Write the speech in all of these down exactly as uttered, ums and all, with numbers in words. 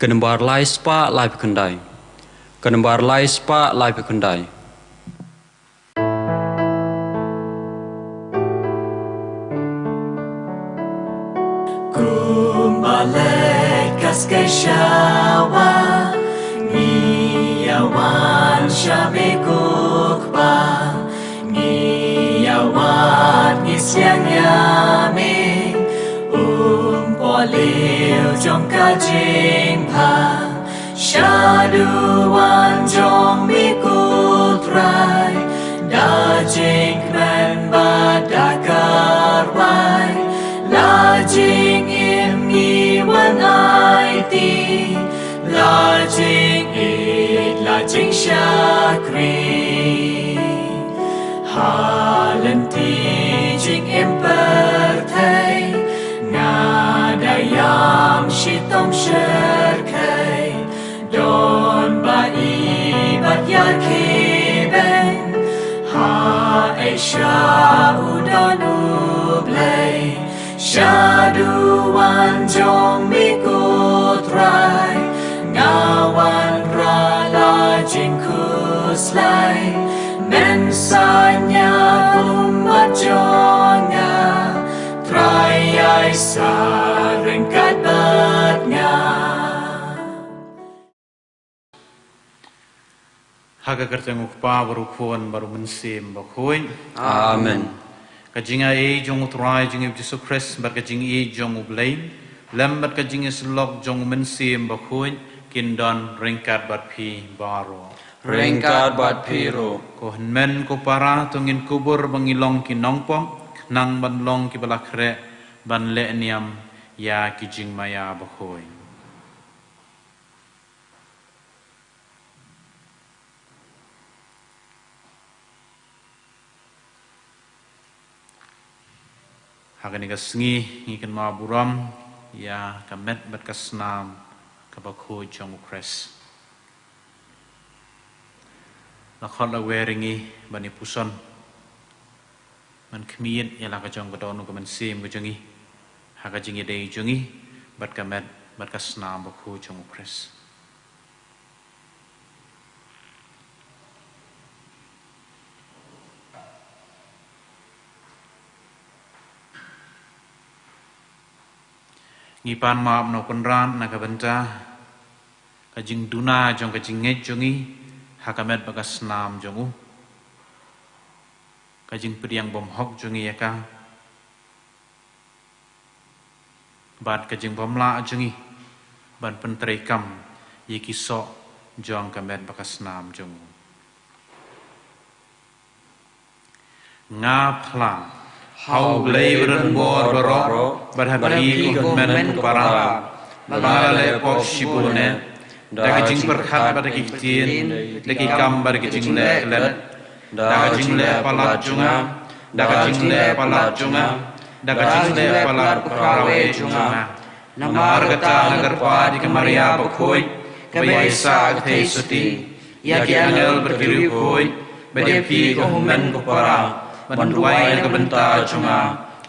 Ka nombar lai spah laiphew khyndai. Ka nombar lai spah laiphew khyndai. Kumba leit ka skei shawa, ngi ïa wan sha me ko Kpa, ngi ïa wad ngi sliang ïa me, um pohliew jong ka jingbha. Shaduwan jong me ko Trai, da jingkmen bad da karwai, la jingim ngi wan aiti, la jingïeit la jingshakri. Ha lynti jingim pyrthei, nga da ïam shitom syrkhei, don ba i bad ïa ki beng, ha Asia u don U Blei. Shaduwan jong me ko Trai, nga wanrah la jingkhuslai, men saiñ ïa ka ummat jong nga, Trai ïai sah ryngkat bad nga. Ha ka kyrteng U Kpa bad U Khun bad U Mynsiem Bakhuid. Amen. Ka jingai jong U Trai jong ngi U Jisu Khrist bad ka jingïeit jong U Blei, lem bad ka jingïasyllok jong U Mynsiem Bakhuid, kin don ryngkat bad phi baroh. Ryngkat bad phi ruh. Ko hynmen ko para, to ngin kubur ba ngi long ki nongpop, khnang ban long kiba la khreh ban leh niam ïa ki jingmaïa bakhuid. Ha kane ka sngi ngi kynmaw burom ïa ka met bad ka snam kaba khuid jong U Khrist. La khot la wer ïa ngi ban ïa puson, ban khmih ïa la ka jong ka dohnud ka mynsiem ka jong ngi ha ka jingïadei jong ngi bad ka met bad ka snam bakhuid jong U Khrist. Ngi pan map na U Kynrad na ka bynta ka jingduna jong ka jingngeit jong ngi ha ka met bad ka snam jong U, ka jingpdiang bymhok jong ngi ïa ka, bad ka jingbymlah jong ngi ban pyntreikam ïa ki soh jong ka met bad ka snam jong U. Nga phla ha U Blei badonbor baroh, bad ha phi ko hynmen ko para, ba nga la leh pop shibun eh, da ka jingpyrkhat bad da ki ktien, da ki kam bad da ki jingleh klet, da ka jingleh palat jong nga, da ka jingleh palat jong nga, da ka jingleh palat bakhraw eh jong nga. Namar kata nga kyrpad ïa ka Maria bakhuid, kaba ïaisah ka theisotti, ïa ki angel bad ki riewkhuid, bad ïa phi ko hynmen ko para, ban duwai na ka bynta jong nga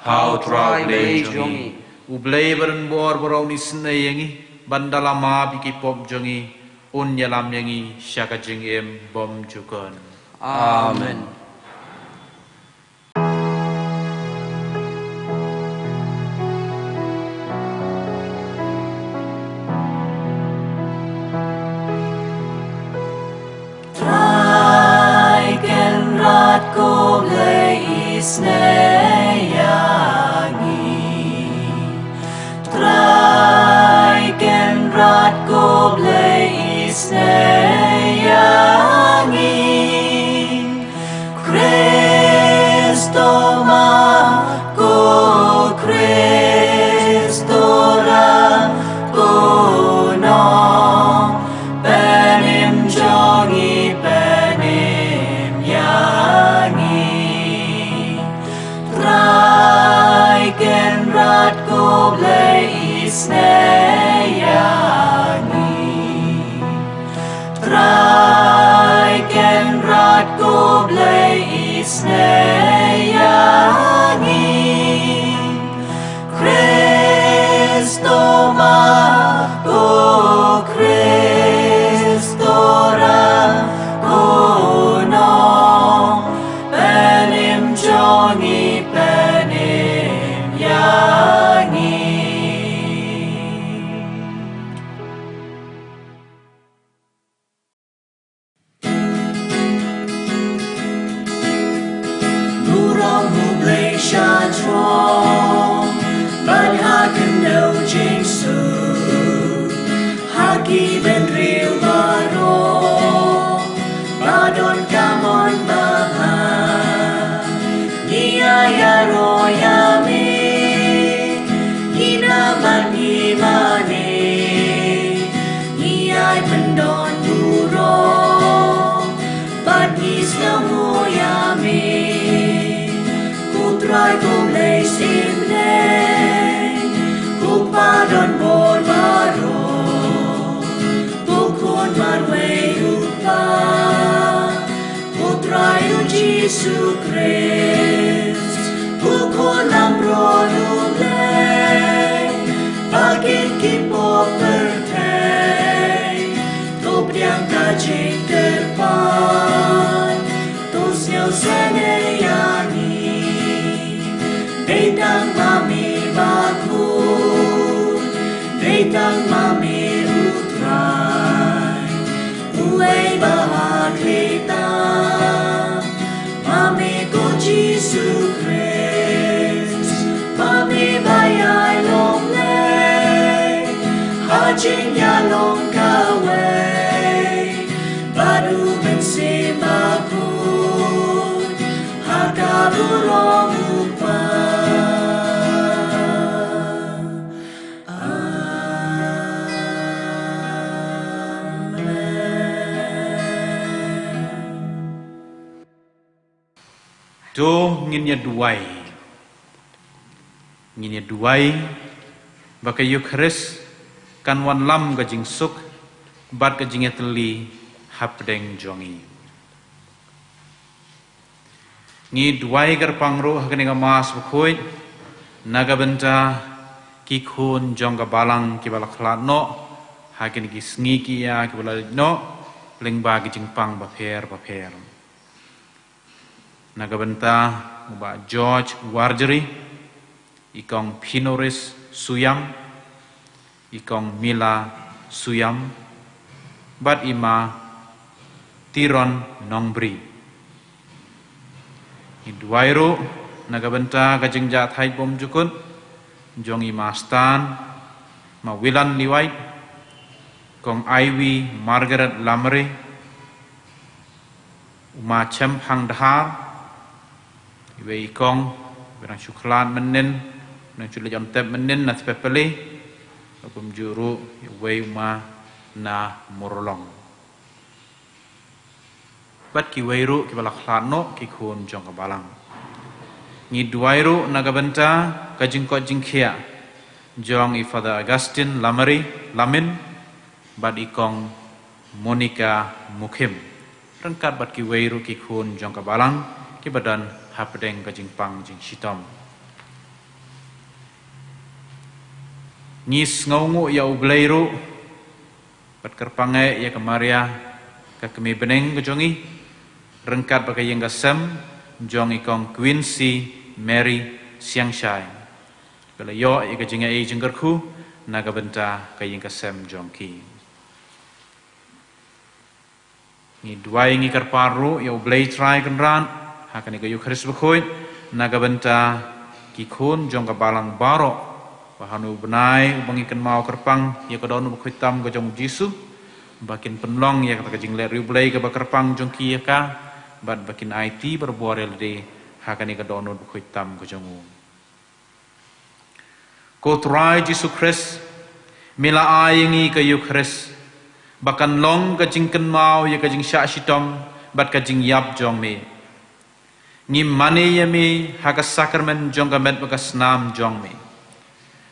ha U Trai U Blei jong ngi. U Blei badonbor baroh un isynei ïa ngi, ban da la map ïa ki pop jong ngi, un ïalam ïa ngi sha ka jingim bymjukut. Amen. Trai Kynrad ko Blei isynei ïa ngi. Trai Kynrad ko Blei isynei ïa ngi. Khrist to map, ko Khrist to rah, ko Nongpynim jong ngi pynim ïa ngi. Trai Kynrad ko Blei isynei ïa ngi. Trai Kynrad ko Blei isynei ïa ngi. Khrist to map, ko Ka jrong bad ha kynnoh jingsuk ha ki bynriew baroh ba don ka mon ba bha. Ngi ai ïaroh ïa me, ngi nam bad ngi mane, ngi ai pyndon burom bad ngi sngewthuh ïa me. Ko Trai ko Blei Synshar, ko Pa don bor baroh, ko Khun marwei ruh Kpa, ko Trai u Jisu Khrist, ko Khun lamroh u Blei, ba kin ki pop pyrthei. To pdiang ka jingkyrpad, to sngewsynei ïa ngi. Dei tang ma me bakhuid, dei tang ma me u Trai, uwei ba ha khlieh tam. Ma me ko Jisu Khrist, ma me ba ïai lyngngoh ha jingïalong kawei bad u Mynsiem Bakhuid ha ka burom u Kpa. Amen. To ngin ïa duwai. Ngin ïa duwai ba ka Eukharist kan wanlam ka jingsuk bad ka jingïatylli hapdeng jong ngi. Ngi duwai kyrpang ruh ha kane ka Mass bakhuid na ka bynta ki khun jong ka balang kiba la khlad noh ha kine ki sngi ki ïa kiba la leit noh lyngba ki jingpang bapher bapher. Na ka bynta u Bah George Warjri, i Kong Phinoris Suyam, i Kong Mila Suyam, bad i Ma Tiron Nongbri. Ngi duwai ruh na ka bynta ka jingjahthait bymjukut jong i Ma Stan, Ma Wilan Liwai, Kong Ivy Margaret Lamare, u Ma Chemphang Dhar, iwei i kong, iba dang shu khlad mynnin, dang shu leit ïontep mynnin na Tpepali, bad kumjuh ruh iwei u Ma na Murlong. Bad kiwei ruh kiba la khlad noh ki khun jong ka balang. Ngi duwai ruh na ka bynta ka jingkoit jingkhiah jong i Father Augustine Lamari Lamin, bad i Kong Monica Mukhim, ryngkat bad kiwei ruh ki khun jong ka balang kiba don hapdeng ka jingpang jingshitom. Ngi sngewnguh ïa U Blei ruh, bad kyrpang eh ïa ka Maria, ka Kmie bneng ka jong ngi, ryngkat bad ka ïing ka sem jong i Kong Quincy Mary Siangshai, ba la ïoh ïa ka jingaiei jingkyrkhu na ka bynta ka ïing ka sem jong ki. Ngi duwai ngi kyrpad ruh ïa U Blei Trai Kynrad ha kane ka Eukharist bakhuid na ka bynta ki khun jong ka balang baroh, ba ha une u bnai uba ngi kynmaw kyrpang ïa ka dohnud bakhuid tam ka jong U Jisu, ba kin pynlong ïa kata ka jingleh riewblei kaba kyrpang jong ki ïa ka, bad ba kin aiti barabor ïa lade ha kane ka dohnud bakhuid tam ka jong u. Ko Trai Jisu Khrist, me la ai ïa ngi ka Eukharist ba kan long ka jingkynmaw ïa ka jingshah shitom bad ka jingïap jong me. Ngim mane ïa me ha ka sakramen jong ka met bad ka snam jong me.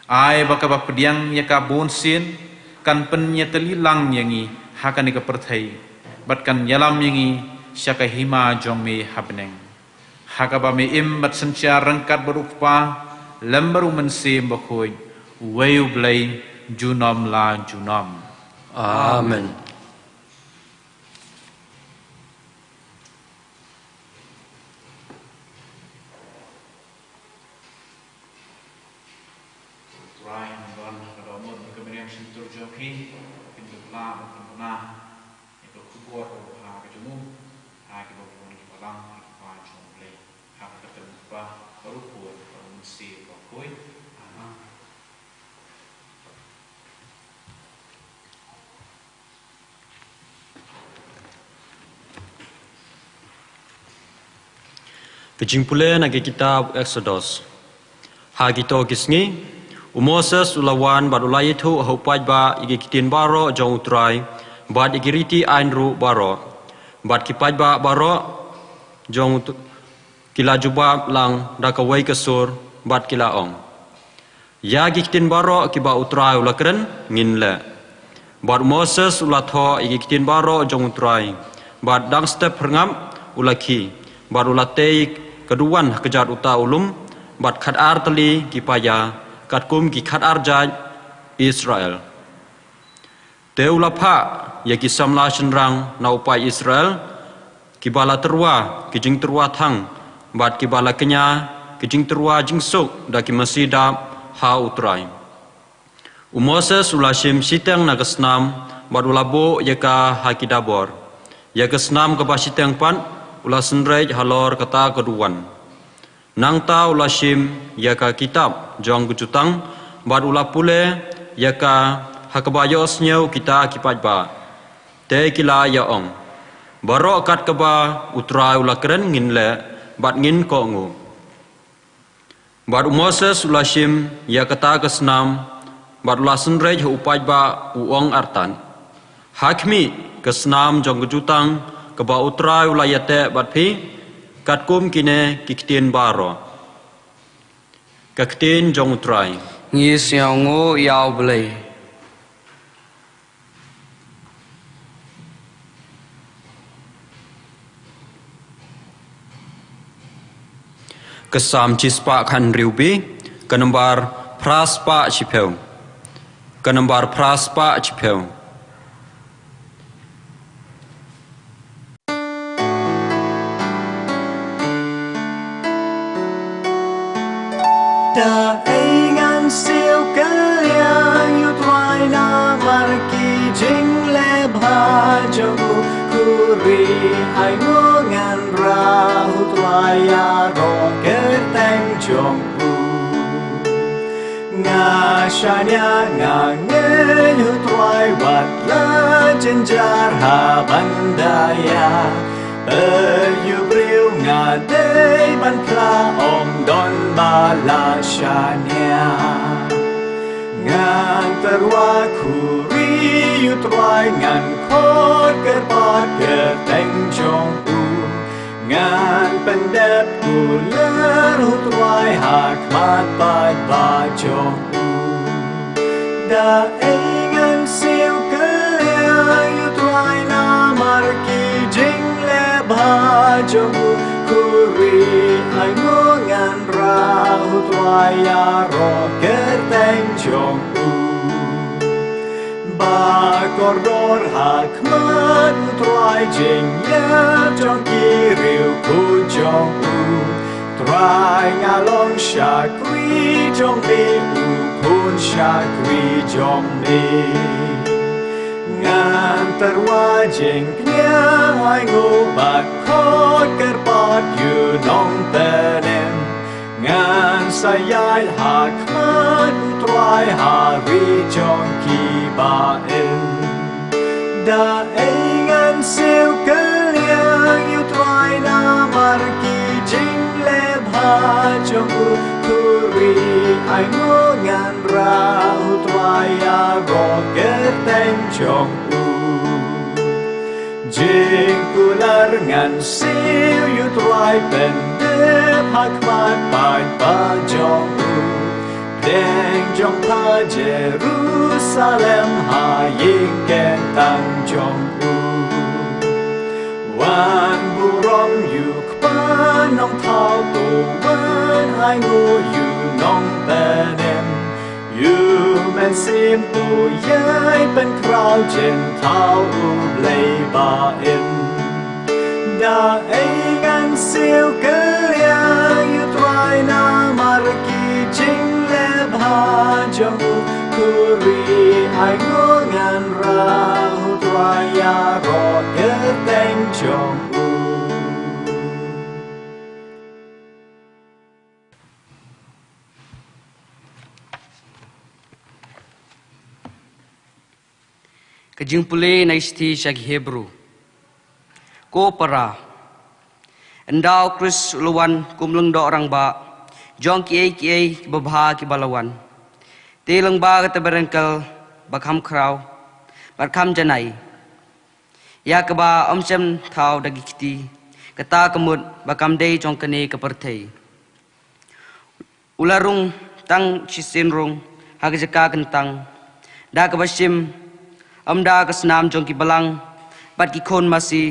Ai ba kaba pdiang ïa ka bunsien kan pynïatylli lang ïa ngi ha kane ka pyrthei, bad kan ïalam ïa ngi sha ka hima jong me ha bneng, ha kaba me im bad synshar ryngkat bad U Kpa lem bad U Mynsiem Bakhuid, uwei U Blei, junom la junom. Amen. Trai, ngan don ha ka dohnud bad ka Mariam shyntur jong phi, phin da pla bad phin da pna ïa ka khubor kaba bha ka jong u ha kiba bun ki balang, ha ki kpa jong U Blei, ha ka kyrteng U Kpa, bad U Khun, Ka jingpule na ka kitab Eksodos. Ha kito ki sngi, u Moses u la wan bad u la ïathuh ha u paidbah ïa ki ktien baroh jong u Trai, bad ïa ki riti aiñ ruh baroh. Bad ki paidbah baroh jong u T-, ki la jubab lang da kawei ka sur, bad ki la ong: Ïa ki ktien baroh kiba u Trai u la kren, ngin leh. Bad u Moses u la thoh ïa ki ktien baroh jong u Trai, bad dang step hyrngap u la khie, bad u la tei ka duwan ha kjat uta u lum, bad khatar tylli ki paia, katkum ki khatar jait Israel. Te u la phah ïa ki samla shynrang na u paid Israel, kiba la tyrwa ki jingtyrwa thang, bad kiba la kñia ki jingtyrwa jingsuk da ki masi dap ha u Trai. U Moses u la shim shiteng na ka snam, bad u la buh ïa ka ha ki dabor. Ïa ka snam kaba shiteng pat u la synreit halor kata ka duwan. Nangta u la shim ïa ka kitab jong ka jutang, bad u la pule ïa ka ha kaba ïohsngew kita ki paidbah. Te ki la ïa ong: Baroh kat kaba u Trai u la kren ngin leh, bad ngin kohnguh. Bad u Moses u la shim ïa kata ka snam, bad u la synreit ha u paidbah, u ong artat: Ha khmih, ka snam jong ka jutang kaba u Trai u la ïateh bad phi, katkum kine ki ktien baroh. Ka ktien jong u Trai. Ngi sngewnguh ïa u Blei. Ka Salm shispah khathynriew B, ka nombar phra spah shiphew. Ka nombar phra spah shiphew. Da ei ngan siew kylliang ïa u Trai namar ki jingleh bha jong u, khuri ai nguh ngan rah u Trai ïaroh kyrteng jong u. Nga shaniah, nga ngeit u Trai wat la jynjar ha ban da ïa. Ïa u briew nga dei ban phla, ym don ba la shaniah. Ngan tyrwa khuri ïa u Trai, ngan khot kyrpad kyrteng jong u. Ngan pyndep kular u Trai ha khmat paidbah jong u. Da ei ngan siew kylliang ïa u Trai namar ki jingleh bha jong u, khuri ai nguh ngan rah u Trai ïaroh kyrteng jong u. Ba kordor ha khmat u Trai jingïap jong ki riewkhuid jong u. Trai nga long shakri jong me, u khun shakri jong me. Ngan tyrwa jingkñia ai nguh bad khot kyrpad ïa u Nongpynim. Ngan sa ïaid ha khmat u Trai ha ri jong ki ba im. Da ei ngan siew kylliang ïa u Trai namar ki jingleh bha jong u, khuri ai nguh ngan rah u Trai ïaroh kyrteng jong u. Jingkular ngan siew ïa u Trai, pyndep ha khmat paidbah jong u. Pdeng jong pha Jerusalem ha ïing kyntang jong u. Wan burom ïa u Kpa Nongthaw, to wan ai nguh ïa u Nongpynim. Ïa u Mynsiem to ïai pynkhraw, jingthaw u Blei ba im. Da ei ngan siew kylliang ïa u Trai namar ki jingleh bha jong u, khuri ai nguh ngan rah u Trai ïaroh kyrteng jong u. Ka jingpule na ka shithi sha ki Hebru. Ko para, Ynda u Khrist u la wan kum u lyngdoh rangbah jong kiei kiei kiba bha kiba la wan, te lyngba ka tabernakel ba kham khraw bad kham janai, ïa kaba ym shym thaw da ki kti, kata ka mut ba kam dei jong kane ka pyrthei, u la rung tang shisien rung ha ka jaka kyntang, da kaba shim ym da ka snam jong ki balang bad ki khun masi,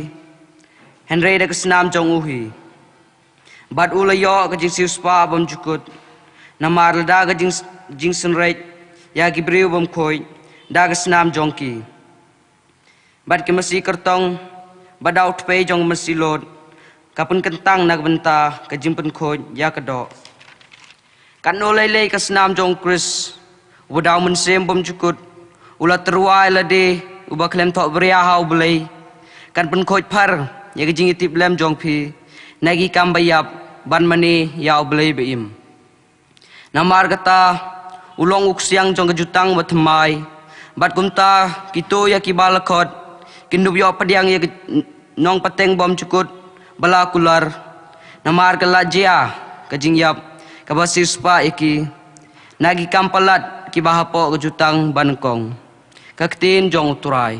hynrei da ka snam jong u hi. Bad u la ïoh ka jingsiewspah bymjukut, namar lada ka jing, jingsynreit ïa ki briew bymkhuid da ka snam jong ki, bad ki masi kyrtong, bad da u tpei jong ka masi lud, ka pynkyntang na ka bynta ka jingpynkhuid ïa ka doh. Katno lei lei ka snam jong u Khrist, uba da u Mynsiem Bymjukut u la tyrwa ïa lade uba khlem thohbria ha U Blei, kan pynkhuid phar ïa ka jingïatiplem jong phi na ki kam ba ïap, ban mane ïa U Blei ba im. Namar kata, u long u ksiang jong ka jutang bathymmai, bad kumta kito ïa kiba la khot kin dup ïoh pdiang ïa ka nongpateng bymjukut ba la kular. Namar ka la jia ka jingïap kaba siewspah ïa ki na ki kam palat kiba hapoh ka jutang banyngkong. Ka ktien jong U Trai.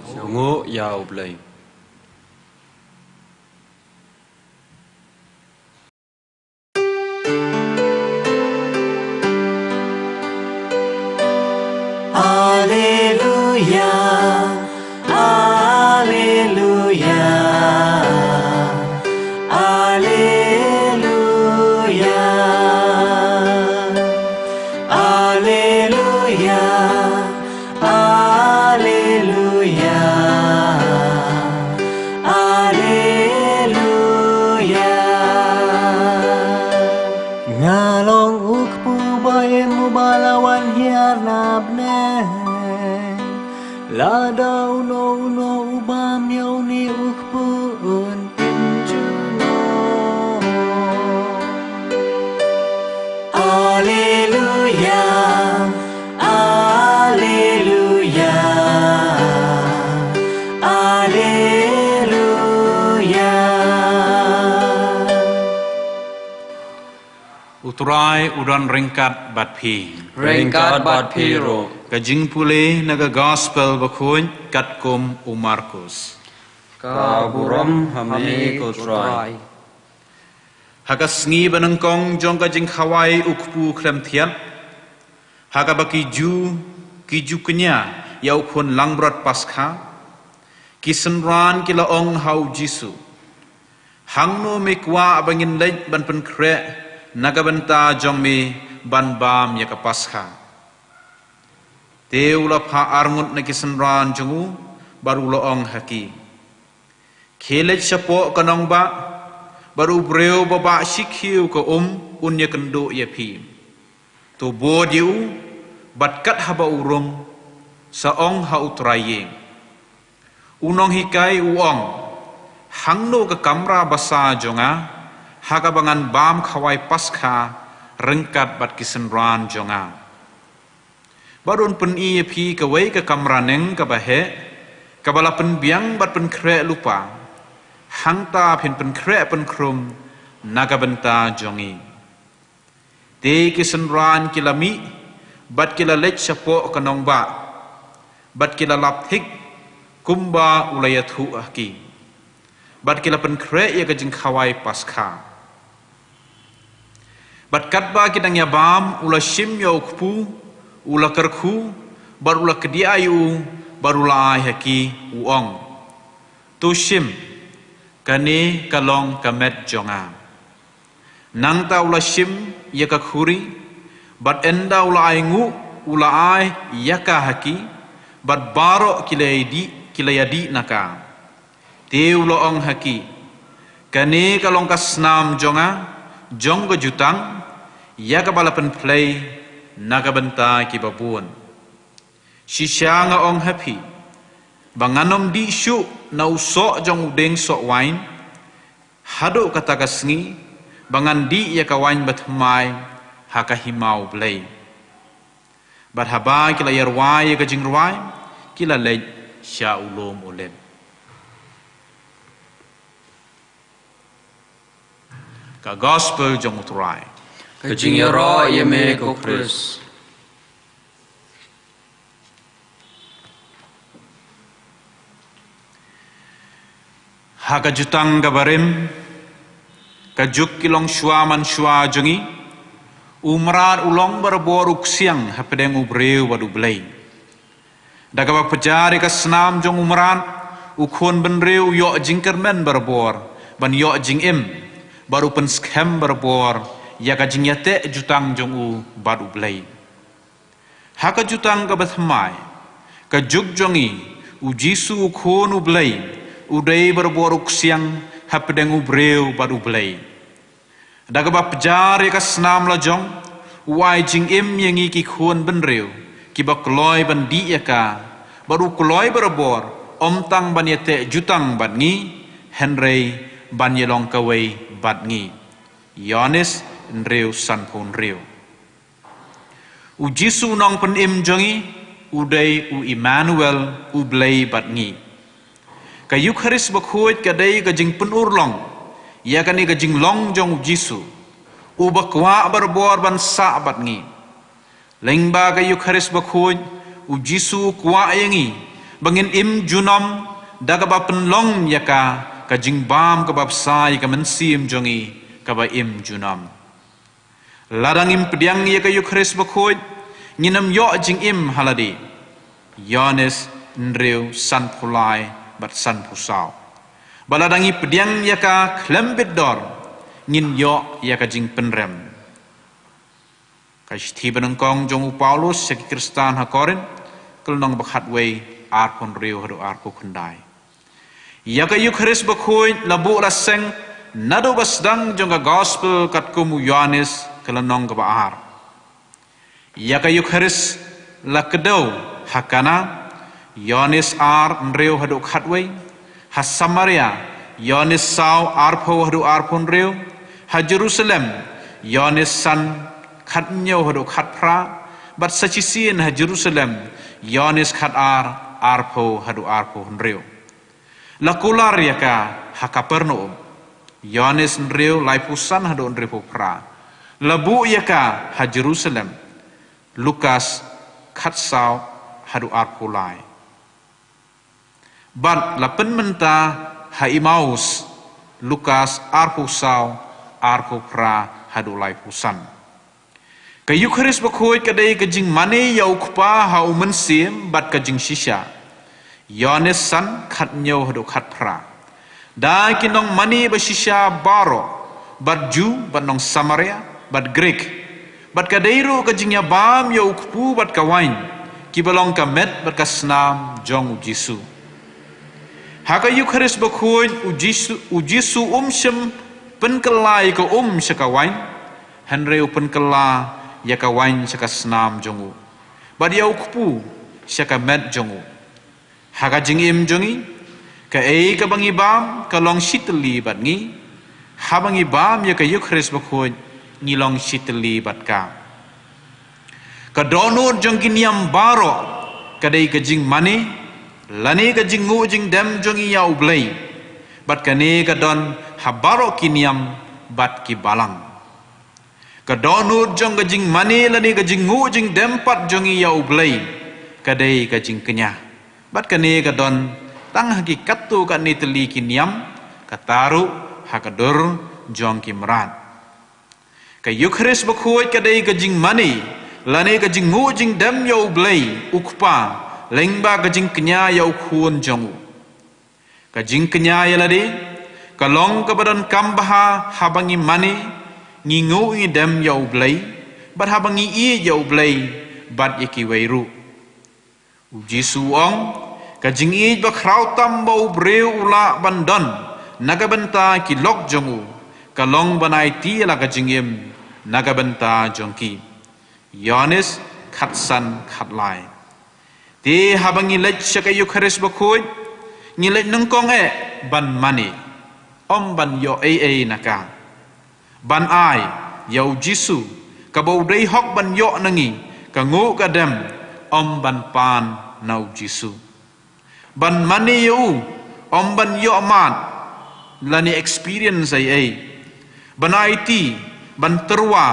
Shah nguh ïa U Blei. Alleluia, alleluia, alleluia, alleluia, alleluia, alleluia. Nga long u kpu ba im uba la wan hiar na bneng. Lada uno uno u bam ïa une u kpu un im junom. Alleluia, alleluia, alleluia. U Trai u don ryngkat bad phi. Ryngkat bad phi ruh. Ka jingpule na ka Gospel bakhuid katkum u Markus. Ka burom ha me ko Trai. Ha ka sngi banyngkong jong ka jingkhawai u kpu khlem thiat, ha kaba ki Jiw ki ju kñia ïa u khun langbrot Paskha, ki synran ki la ong ha u Jisu, "Hangno me kwah ba ngin leit ban pynkhreh na ka bynta jong me ban bam ïa ka Paskha?" Te u la phah arngut na ki synran jong u bad u la ong ha ki, "Khie leit shapoh ka nongbah, bad u briew ba bah shi khiew ka um un ïakynduh ïa phi. To bud ïa u, bad kat haba u rung, sa ong ha u trai ïing, 'U nonghikai u ong, hangno ka kamra basa jong nga, ha kaba ngan bam khawai Paskha ryngkat bad ki synran jong nga?' Bad un pyni ïa phi kawei ka kamra neng kaba heh, kaba la pynbiang bad pynkhreh lypa, hangta phin pynkhreh pynkhrum na ka bynta jong ngi." Te ki synran ki la mih, bad ki la leit shapoh ka nongbah, bad ki la lap thik kumba u la ïathuh ha ki, bad ki la pynkhreh ïa ka jingkhawai Paskha. Bad katba ki dang ïabam, u la shim ïa u kpu, u la kyrkhu, bad u la kdiah ïa u, bad u la ai ha ki, u ong, "To shim, kane ka long ka met jong nga." Nangta u la shim ïa ka khuri, bad ynda u la ai nguh, u la ai ïa ka ha ki, bad baroh ki la ïadih, ki la ïadih na ka. Te u la ong ha ki, "Kane ka long ka snam jong nga, jong ka jutang, ïa kaba la pynplei na ka bynta kiba bun. Shisha nga ong ha phi, ba ngan ym dih shuh na u soh jong u dieng soh wain, haduh kata ka sngi, ba ngan dih ïa ka wain bathymmai ha ka hima U Blei." Bad haba ki la ïarwai ïa ka jingrwai, ki la leit sha u lum Olib. Ka Gospel jong U Trai. Ka jingïaroh ïa me ko Khrist. Ha ka jutang ka barim, ka juk ki longshuwa manshuwa jong ngi, u mrad u long barabor u ksiang hapdeng u briew bad U Blei. Da kaba pynjar ïa ka snam jong u mrad, u khun bynriew u ïoh jingkyrmen barabor ban ïoh jingim, bad u pynskhem barabor ïa ka jingïateh jutang jong u bad U Blei. Ha ka jutang kaba thymmai, ka juk jong ngi, U Jisu u Khun U Blei, u dei barabor u ksiang hapdeng u briew bad U Blei. Da kaba pynjar ïa ka snam la jong, u ai jingim ïa ngi ki khun bynriew kiba kloi ban dih ïa ka, bad u kloi barabor, ym tang ban ïateh jutang bad ngi, hynrei ban ïalong kawei bad ngi. Ïoannis hynriew sanphew hynriew. U Jisu u nongpynim jong ngi, u dei u Immanuel, U Blei bad ngi. Ka Eukharist Bakhuid ka dei ka jingpynurlong ïa kane ka jinglong jong U Jisu, uba kwah barabor ban sah bad ngi. Lyngba ka Eukharist Bakhuid, U Jisu u kwah ïa ngi ba ngin im junom da kaba pynlong ïa ka, ka jingbam kaba bsa ïa ka mynsiem jong ngi kaba im junom. Lada ngim pdiang ïa ka Eukharist Bakhuid, ngin ym ïoh jingim ha lade. Ïoannis hynriew sanphew lai bad sanphew saw. Bad lada ngi pdiang ïa ka khlem bit dor, ngin ïoh ïa ka jingpynrem. Ka shithi banyngkong jong u Paulus sha ki Khristan ha Korinth, ka lynnong ba khatwei, arphew hynriew haduh arphew khyndai. Ïa ka Eukharist Bakhuid la buh la seng naduh ba sdang jong ka Gospel katkum u Ïoannis, ka lynnong kaba ar. Ïa ka Eukharist la kdew ha Kana, Ïoannis ar hynriew haduh khatwei, ha Samaria, Ïoannis saw arphew haduh arphew hynriew, ha Jerusalem, Ïoannis san khathynñiew haduh khatphra, bad sa shisien ha Jerusalem, Ïoannis khatar arphew haduh arphew hynriew. La kular ïa ka ha Kapernaum, Ïoannis hynriew laiphew san haduh hynriewphew phra. La buh ïa ka ha Jerusalem, Lukas khatsaw haduh arphew lai. Bad la pynmynta ha Emmaus, Lukas arphew saw, arphew phra haduh laiphew san. Ka Eukharist Bakhuid ka dei ka jingmane ïa u Kpa ha u Mynsiem bad ka jingshisha. Ïoannis san khathynñiew haduh khatphra. Da ki nongmane bashisha baroh, bad Jiw bad nong Samaria bad Grik. Bad ka dei ruh ka jingïabam ïa u kpu bad ka wain, kiba long ka met bad ka snam jong u Jisu. Ha ka Eukharist Bakhuid, u Jisu, u Jisu um shym pynkylla ïa ka um sha ka wain, hynrei u pynkylla ïa ka wain sha ka snam jong u, bad ïa u kpu sha ka met jong u. Ha ka jingim jong ngi, kaei kaba ngi bam ka long shitylli bad ngi. Haba ngi bam ïa ka Eukharist Bakhuid, ngi long shitylli bad ka. Ka dohnud jong ki niam baroh ka dei ka jingmane lane ka jingnguh jingdem jong ngi ïa u Blei. Bad kane ka don ha baroh ki niam bad ki balang. Ka dohnud jong ka jingmane lane ka jingnguh jingdem pat jong ngi ïa u Blei ka dei ka jingkñia. Bad kane ka don tang ha ki katto katne tylli ki niam, kata ruh ha ka dur jong ki mrad. Ka Eukharist Bakhuid ka dei ka jingmane lane ka jingnguh jingdem ïa u Blei u Kpa lyngba ka jingkñia ïa u Khun jong u. Ka jingkñia ïa lade ka long kaba donkam bha haba ngi mane, ngi nguh ngi dem ïa u Blei, bad haba ngi ïeit ïa u Blei bad ïa kiwei ruh. U Jisu u ong, ka jingïeit bakhraw tam ba u briew u lah ban don na ka bynta ki lok jong u, ka long ban aiti la ka jingim na ka bynta jong ki. Ïoannis khatsan khatlai. Te haba ngi leit sha ka Eukharist Bakhuid, ngi leit nyngkong eh ban mane, ym ban ïoh ei ei na ka. Ban ai ïa u Jisu kaba u dei hok ban ïoh na ngi, ka nguh ka dem, ym ban pan na u Jisu. Ban mane ïa u, ym ban ïoh mad lane experience ei ei. Ban aiti, ban tyrwa,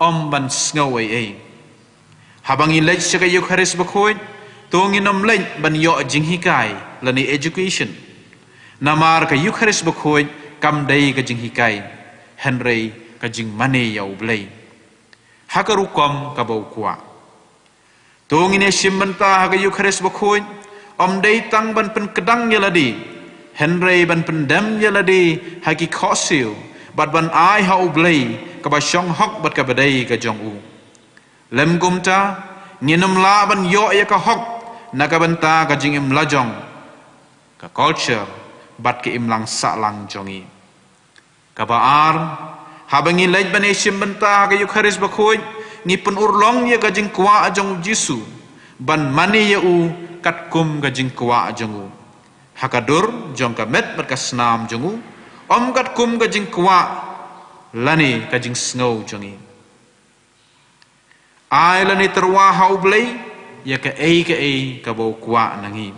ym ban sngew ei ei. Haba ngi leit sha ka Eukharist Bakhuid, to ngin ym leit ban ïoh jinghikai lane education. Namar ka Eukharist Bakhuid kam dei ka jinghikai, hynrei ka jingmane ïa U Blei ha ka rukom kaba u kwah. To ngin ïashim bynta ha ka Eukharist Bakhuid, ym dei tang ban pynkdang ïa lade, hynrei ban pyndem ïa lade ha ki khohsiew, bad ban ai ha U Blei kaba shong hok bad kaba dei ka jong u. Lym kumta, ngin ym lah ban ïoh ïa ka hok na ka bynta ka jingim lajong, ka culture, bad ka imlang sahlang jong ngi. Kaba ar, haba ngi leit ban ïashim bynta ha ka Eukharist Bakhuid, ngi pynurlong ïa ka jingkwah jong U Jisu ban mane ïa u katkum ka jingkwah jong u, ha ka dur jong ka met bad ka snam jong u, ym katkum ka jingkwah lane ka jingsngew jong ngi. Ai lane tyrwa ha U Blei ïa kaei kaei kaba u kwah na ngi.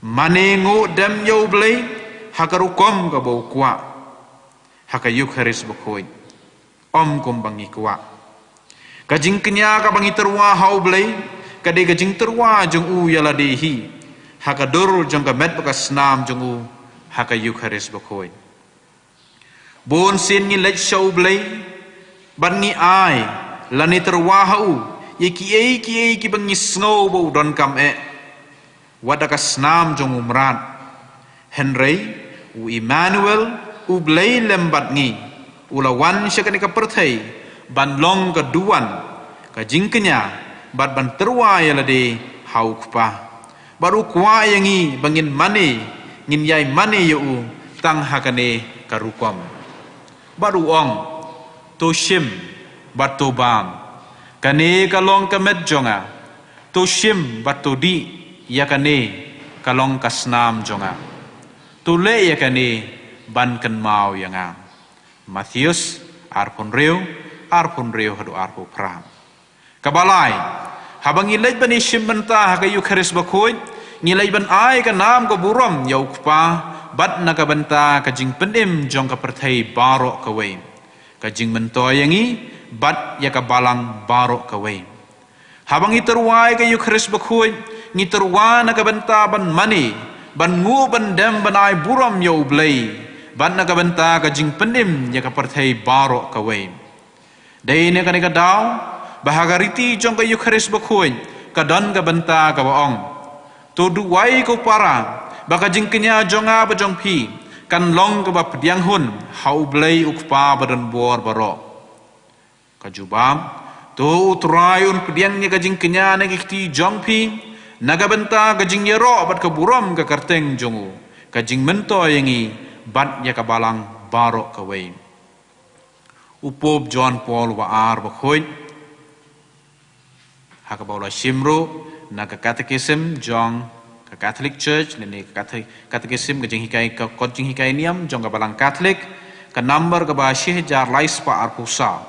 Mane nguh dem ïa U Blei ha ka rukom kaba u kwah ha ka Eukharist Bakhuid, ym kumba ngi kwah. Ka jingkñia kaba ngi tyrwa ha U Blei ka dei ka jingtyrwa jong u ïa lade hi, ha ka dur jong ka met bad ka snam jong u, ha ka Eukharist Bakhuid. Bun sien ngi leit sha U Blei bad ngi ai lane tyrwa ha u ïa kiei kiei kiba ngi sngew ba u donkam eh, wat da ka snam jong u mrad. Hynrei u Immanuel, U Blei lem bad ngi, u la wan sha kane ka pyrthei ban long ka duwan, ka jingkñia, bad ban tyrwa ïa lade ha u Kpa. Bad u kwah ïa ngi ba ngin mane, ngin ïai mane ïa u tang ha kane ka rukom. Bad u ong, to shim bad to bam, kane ka long ka met jong nga. To shim bad to dih, ïa kane ka long ka snam jong nga. To leh ïa kane ban kynmaw ïa nga. Mathaios arphew hynriew, arphew hynriew haduh arphew phra. Kaba lai, haba ngi leit ban ïashim bynta ha ka Eukharist Bakhuid, ngi leit ban ai ka nam ka burom ïa u Kpa, bad na ka bynta ka jingpynim jong ka pyrthei baroh kawei, ka jingmyntoi ïa ngi bad ïa ka balang baroh kawei. Haba ngi tyrwa ïa ka Eukharist Bakhuid, ngi tyrwa na ka bynta ban mane, ban nguh, ban dem, ban ai burom ïa U Blei, bad na ka bynta ka jingpynim ïa ka pyrthei baroh kawei. Dei na kane ka daw ba ha ka riti jong ka Eukharist Bakhuid ka don ka bynta kaba ong, to duwai ko para ba ka jingkñia jong nga bad jong phi kan long kaba pdiang hun ha U Blei u Kpa badonbor baroh. Ka jubab, to U Trai un pdiang ïa ka jingkñia na ki kti jong phi na ka bynta ka jingïaroh bad ka burom ka kyrteng jong u, ka jingmyntoi ïa ngi bad ïa ka balang baroh kawei. U Pope John Paul wa ar bakhuid, ha kaba u la shim ruh na ka Catechism jong ka Catholic Church, lane ka Cathe-, Catechism, ka jinghikai, ka kot jinghikai niam jong ka Balang Catholic, ka number kaba shi hajar lai spah arphew saw.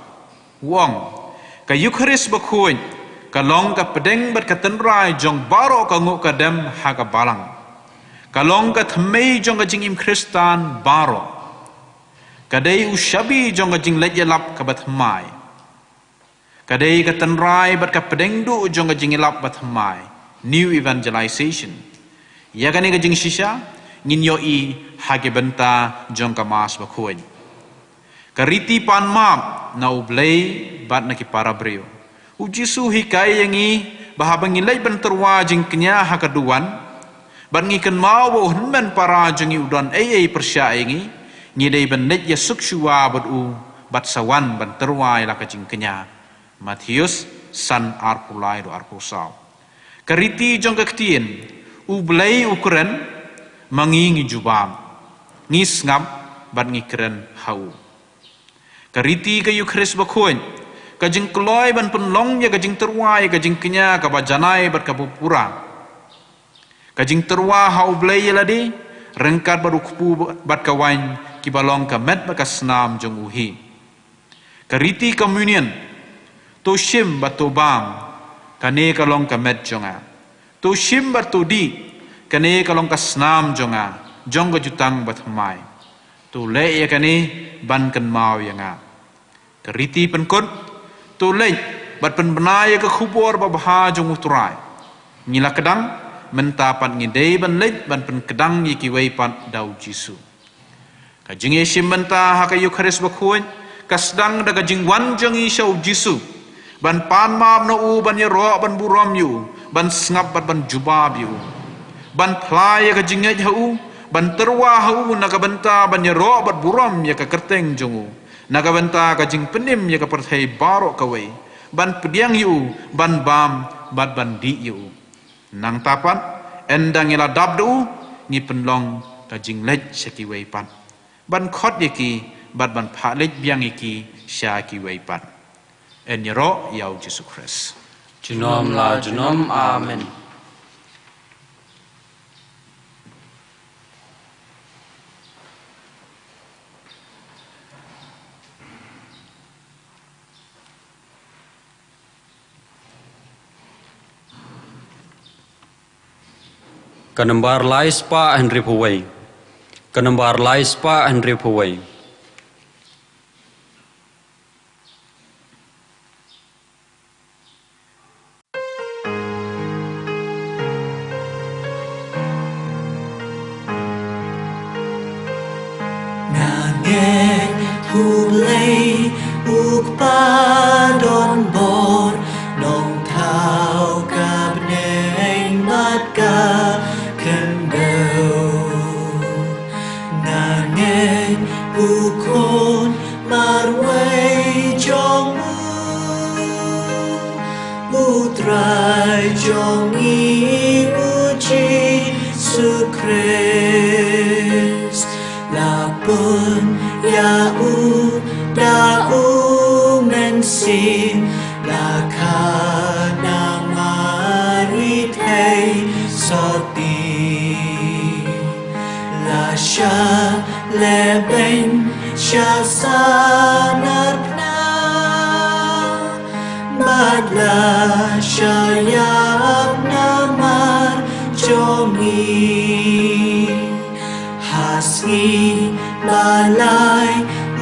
U ong, ka Eukharist Bakhuid ka long ka pdeng bad ka tynrai jong baroh ka nguh ka dem ha ka balang. Ka long ka thymmei jong ka jingim Khristan baroh. Ka dei u shabi jong ka jingleit ïalap kaba thymmai. Ka dei ka tynrai bad ka pdeng duh jong ka jingïalap bathymmai, new evangelization. Ïa kane ka jingshisha ngin ïohi ha ki bynta jong ka Mass Bakhuid. Ka riti pan map na U Blei bad na ki para briew. U Jisu u hikai ïa ngi ba haba ngi leit ban tyrwa jingkñia ha ka duwan, bad ngi kynmaw ba u hynmen para jong ngi u don ei ei pyrshah ïa ngi, ngi dei ban leit ïasuk shuwa bad u, bad sa wan ban tyrwa ïa la ka jingkñia. Mathaios san arphew lai haduh arphew saw. Ka riti jong ka ktien, U Blei u kren, ma ngi ngi jubab, ngi sngap bad ngi kren ha u. Ka riti ka Eukharist Bakhuid, ka jingkloi ban pynlong ïa ka jingtyrwa ïa ka jingkñia kaba janai bad kaba pura. Ka jingtyrwa ha U Blei ïa lade ryngkat bad u kpu bad ka waiñ, kiba long ka met bad ka snam jong u hi. Ka riti Communion, to shim bad to bam, kane ka long ka met jong nga. To shim bad to dih, kane ka long ka snam jong nga, jong ka jutang bathymmai. To leh ïa kane ban kynmaw ïa nga. Ka riti pynkut, to leit bad pynbna ïa ka khubor babha jong U Trai. Ngi la kdang, mynta pat ngi dei ban leit ban pynkdang ïa kiwei pat da U Jisu. Ka jingïashim bynta ha ka Eukharist Bakhuid ka sdang da ka jingwan jong ngi sha U Jisu, ban pan map na u, ban ïaroh ban burom ïa u, ban sngap bad ban jubab ïa u, ban phla ïa ka jingngeit ha u, ban tyrwa ha u na ka bynta ban ïaroh bad burom ïa ka kyrteng jong u, na ka bynta ka jingpynim ïa ka pyrthei baroh kawei, ban pdiang ïa u, ban bam bad ban dih ïa u. Nangta pat, ynda ngi la dap da u, ngi pynlong ka jingleit sha kiwei pat, ban khot ïa ki bad ban phah leit biang ïa ki sha kiwei pat. Yn ïaroh ïa U Jisu Khrist. Junom la junom. Amen. Ka nombar lai spah hynriewphew wei. Ka nombar lai spah hynriewphew wei. Nga ngeit U Blei U Kpa don bor, Nongthaw ka bneng bad ka khyndew. Nga ngeit U Khun marwei jong U, U Trai jong ngi U Jisu Khrist. La pynïaid ïa U da U Mynsiem, la kha na Mari Theisotti, la shah lehbeiñ sha sanar phna, bad la shah ïap namar jong ngi. Ha sngi ba lai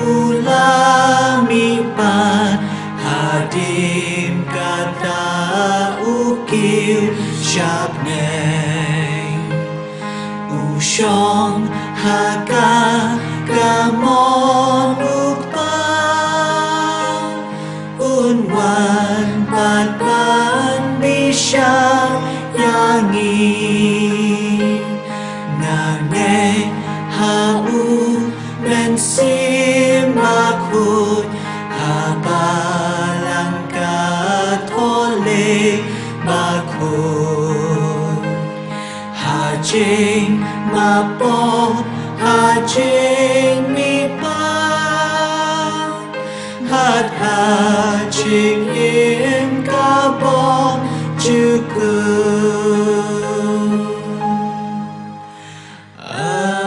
U la mihpat, hadien kata U kiew sha bneng. U shong ha ka kamon U Kpa, Un wan pat ban bishar ïa ngi. Nga ngeit ha U Mynsiem Bakhuid, ha Balang Katholik Bakhuid, ha jingmap, ha jingmihpat, bad ha jingim kaba jukut. Amen.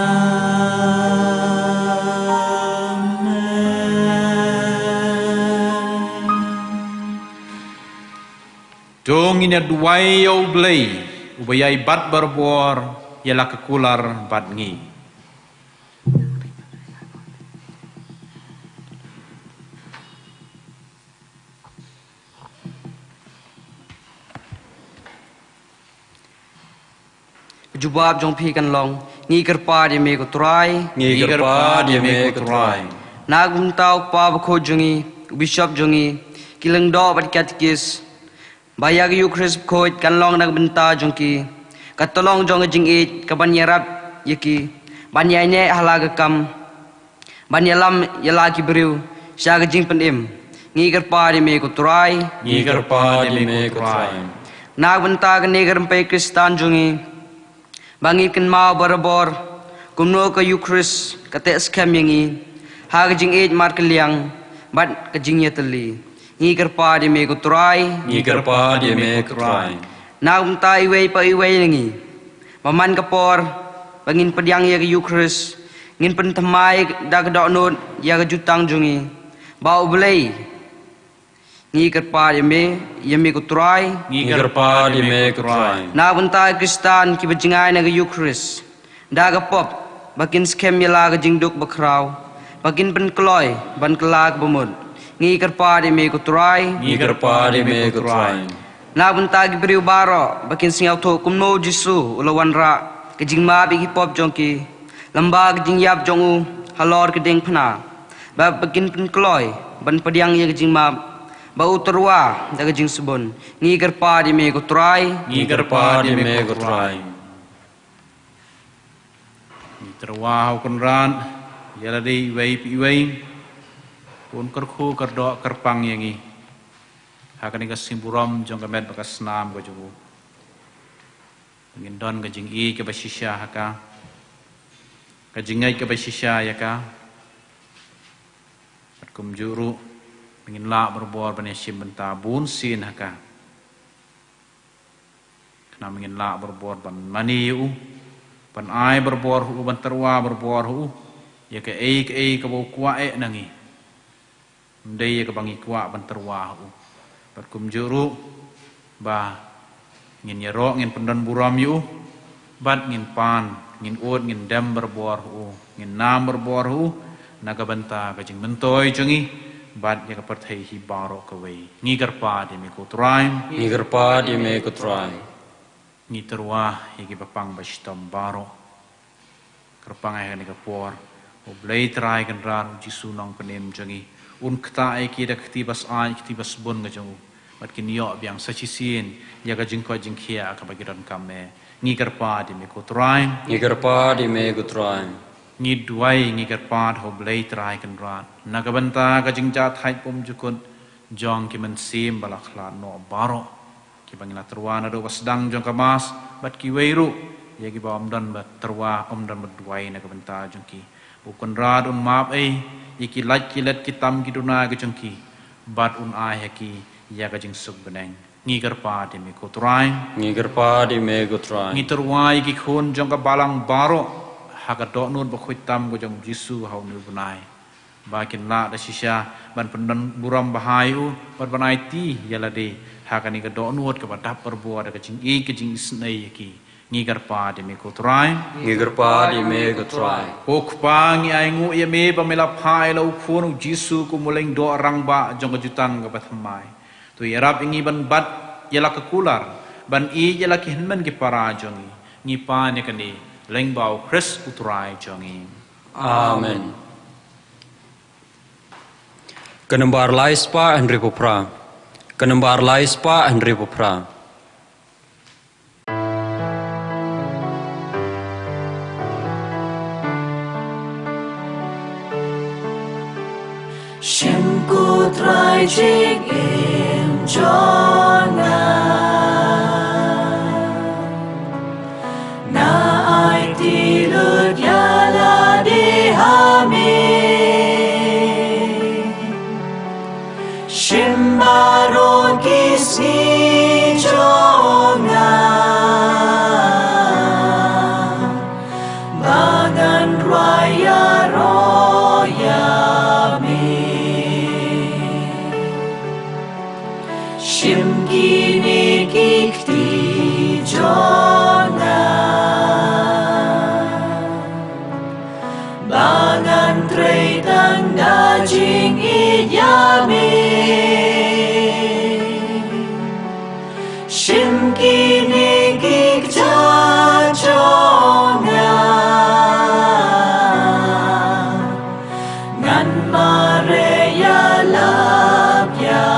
To ngin ïa duwai ïa U Blei, uba ïai bat barabor ïa la ka kular bad ngi. Jubab jong phi kan long: Ngi kyrpad ïa me ko Trai. Ngi kyrpad ïa me ko Trai. Na ka bynta u Kpa Bakhuid jong ngi, u Bishop jong ngi, ki lyngdoh bad ki katekis, ba ïa ka Eukharist Bakhuid kan long na ka bynta jong ki, ka tyllong jong ka jingïeit, kaban ïarap ïa ki ban ïaineh ha la ka kam, ban ïalam ïa la ki briew sha ka jingpynim. Ngi kyrpad ïa me ko Trai. Ngi kyrpad ïa me ko Trai. Na ka bynta kane ka rympei Khristan jong ngi, ba ngin kynmaw barabor kumno ka Eukharist ka teh skhem ïa ngi ha ka jingïeit markylliang bad ka jingïatylli. Ngi kyrpad ïa me ko Trai. Ngi kyrpad ïa me ko Trai. Na ka bynta iwei pa iwei na ngi, ba man ka por ba ngin pdiang ïa ka Eukharist, ngin pynthymmai da ka dohnud ïa ka jutang jong ngi, ba U Blei, ngi kyrpad ïa me, ïa me ko Trai. Ngi kyrpad ïa me ko Trai. Na ka bynta ki Khristan kiba jngai na ka Eukharist da ka pop, ba kin skhem ïa la ka jingduk bakhraw, ba kin pynkloi ban kylla ka bamut. Ngi kyrpad ïa me ko Trai. Ngi kyrpad ïa me ko Trai. Na ka bynta ki briew baroh ba kin sngewthuh kumno u Jisu u la wanrah ka jingmap ïa ki pop jong ki lyngba ka jingïap jong u halor ka diengphna, ba ba kin pynkloi ban pdiang ïa ka jingmap ba u tyrwa da ka jingsbun. Ngi kyrpad ïa me ko Trai. Ngi kyrpad ïa me ko Trai. Ngi tyrwa ha u Kynrad ïa lade iwei pa iwei, un kyrkhu kyrdoh kyrpang ïa ngi ha kane ka sngi burom jong ka met bad ka snam ka jong u. Ngin don ka jingïeit kaba shisha ha ka, ka jingngeit kaba shisha ïa ka, bad kumjuh ruh ngin lah barabor ban ïashim bynta bun sien ha ka. Khnang ba ngin lah barabor ban mane ïa u, ban ai barabor ha u, ban tyrwa barabor ha u ïa kaei kaei kaba u kwah eh na ngi. Ym dei ïa kaba ngi kwah ban tyrwa ha u. Bad kumjuh ruh ba ngin ïaroh, ngin pyndon burom ïa u, bad ngin pan, ngin ud, ngin dem barabor ha u, ngin nam barabor ha u na ka bynta ka jingmyntoi jong ngi bad ïa ka pyrthei hi baroh kawei. Ngi kyrpad ïa me ko Trai. Ngi kyrpad ïa me ko Trai. Ngi tyrwa ïa kiba pang ba shitom baroh. Kyrpang ïa kane ka por, U Blei Trai Kynrad, U Jisu Nongpynim jong ngi un ktah ïa ki da ka kti ba syaid, ka kti ba sbun ka jong u, bad kin ïoh biang sa shisien ïa ka jingkoit jingkhiah kaba ki donkam eh. Ngi kyrpad ïa me ko Trai. Ngi kyrpad ïa me ko Trai. Ngi duwai, ngi kyrpad ha U Blei Trai Kynrad na ka bynta ka jingjahthait pumjukut jong ki mynsiem ba la khlad noh baroh, kiba ngi la tyrwa naduh ba sdang jong ka Mass, bad kiwei ruh ïa kiba ym don ba tyrwa, ym don ba duwai na ka bynta jong ki. U Kynrad un map ei ïa ki lait ki let, ki tam ki duna ki jong ki, bad un ai ha ki ïa ka jingsuk bneng. Ngi kyrpad ïa me ko Trai. Ngi kyrpad ïa me ko Trai. Ngi tyrwa ïa ki khun jong ka balang baroh ha ka dohnud ba khuid tam ka jong U Jisu ha une u bnai, ba kin lah da shisha ban pyndon burom bha ïa u, bad ban aiti ïa lade ha kane ka dohnud kaba dap barabor da ka jingïeit ka jingisynei ïa ki. Ngi kyrpad ïa me ko Trai. Ngi kyrpad ïa me ko Trai. Ko Kpa, ngi ainguh ïa me ba me la phah ïa la u Khun U Jisu kum u Lyngdoh Rangbah jong ka Jutang kaba Thymmai. To ïarap ïa ngi ban bat ïa la ka kular, ban ïeit ïa la ki hynmen ki para jong ngi. Ngi pan ïa kane lyngba U Khrist U Trai jong ngi. Amen. Ka nombar lai spah hynriewphew phra. Ka nombar lai spah hynriewphew phra. Shim ko Trai jingim jong nga. Nga aiti lut ïa lade ha me. Shim baroh ki sngi jong nga ba ngan rwai ïaroh ïa me. Shim kine ki kti jong nga ba ngan trei tang da jingïeit ïa me. Shim kine ki kjat jong nga, ngan mareh ïalap ïa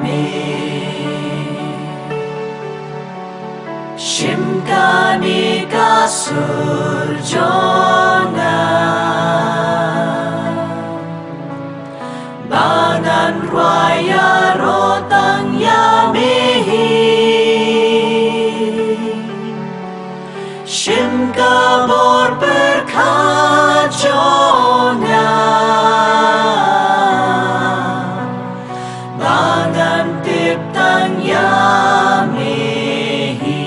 me. Shim kane ka sur jong nga ba ngan rwai ïaroh tang ïa me hi. Shim ka bor pyrkhat jong nga ba ngan tip tang ïa me hi.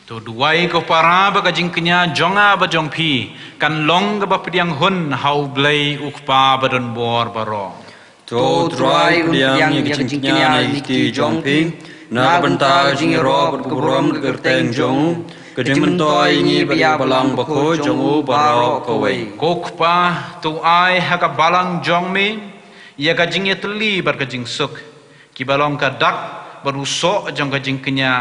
To duwai ko para ba ka jingkñia jong nga bad jong phi kan long kaba pdiang hun ha U Blei U Kpa badonbor baroh. To U Trai un pdiang ïa ka jingkñia na ki kti jong phi na ka bynta ka jingïaroh bad ka burom ka kyrteng jong u. Ka jingmyntoi ïa ngi bad ïa ka Balang Bakhuid jong u baroh kawei. Ko Kpa, to ai ha ka Balang jong me ïa ka jingïatylli bad ka jingsuk, kiba long ka dak bad u soh jong ka jingkñia,